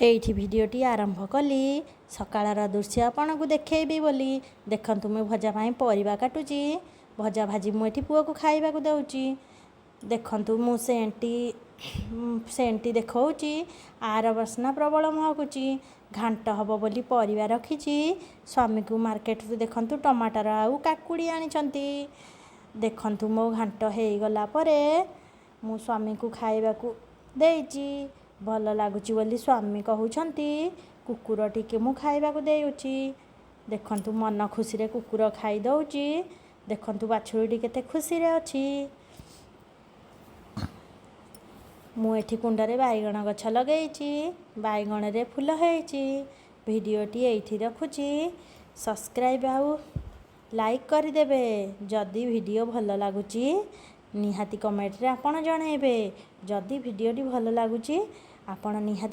ଏଇଠି ଭିଡ଼ିଓଟି ଆରମ୍ଭ କଲି ସକାଳର ଦୃଶ୍ୟ ଆପଣଙ୍କୁ ଦେଖେଇବି ବୋଲି। ଦେଖନ୍ତୁ, ମୁଁ ଭଜା ପାଇଁ ପରିବା କାଟୁଛି। ଭଜା ଭାଜି ମୁଁ ଏଠି ପୁଅକୁ ଖାଇବାକୁ ଦେଉଛି। ଦେଖନ୍ତୁ, ମୁଁ ସେଣ୍ଟି ସେଣ୍ଟି ଦେଖାଉଛି। ଆର ବାସ୍ନା ପ୍ରବଳ ମହକୁଛି। ଘାଣ୍ଟ ହେବ ବୋଲି ପରିବା ରଖିଛି। ସ୍ୱାମୀକୁ ମାର୍କେଟରୁ ଦେଖନ୍ତୁ ଟମାଟର ଆଉ କାକୁଡ଼ି ଆଣିଛନ୍ତି। ଦେଖନ୍ତୁ, ମୋ ଘାଣ୍ଟ ହେଇଗଲା ପରେ ମୁଁ ସ୍ୱାମୀକୁ ଖାଇବାକୁ ଦେଇଛି। ଭଲ ଲାଗୁଛି ବୋଲି ସ୍ୱାମୀ କହୁଛନ୍ତି। କୁକୁର ଟିକେ ମୁଁ ଖାଇବାକୁ ଦେଉଛି। ଦେଖନ୍ତୁ, ମନ ଖୁସିରେ କୁକୁର ଖାଇଦେଉଛି। ଦେଖନ୍ତୁ, ବାଛୁରୀଟି କେତେ ଖୁସିରେ ଅଛି। ମୁଁ ଏଠି କୁଣ୍ଡରେ ବାଇଗଣ ଗଛ ଲଗେଇଛି। ବାଇଗଣରେ ଫୁଲ ହେଇଛି। ଭିଡ଼ିଓଟି ଏଇଠି ରଖୁଛି। ସବସ୍କ୍ରାଇବ୍ ଆଉ ଲାଇକ୍ କରିଦେବେ। ଯଦି ଭିଡ଼ିଓ ଭଲ ଲାଗୁଛି, ନିହାତି କମେଣ୍ଟରେ ଆପଣ ଜଣାଇବେ। ଯଦି ଭିଡ଼ିଓଟି ଭଲ ଲାଗୁଛି, ଆପଣ ନିହାତି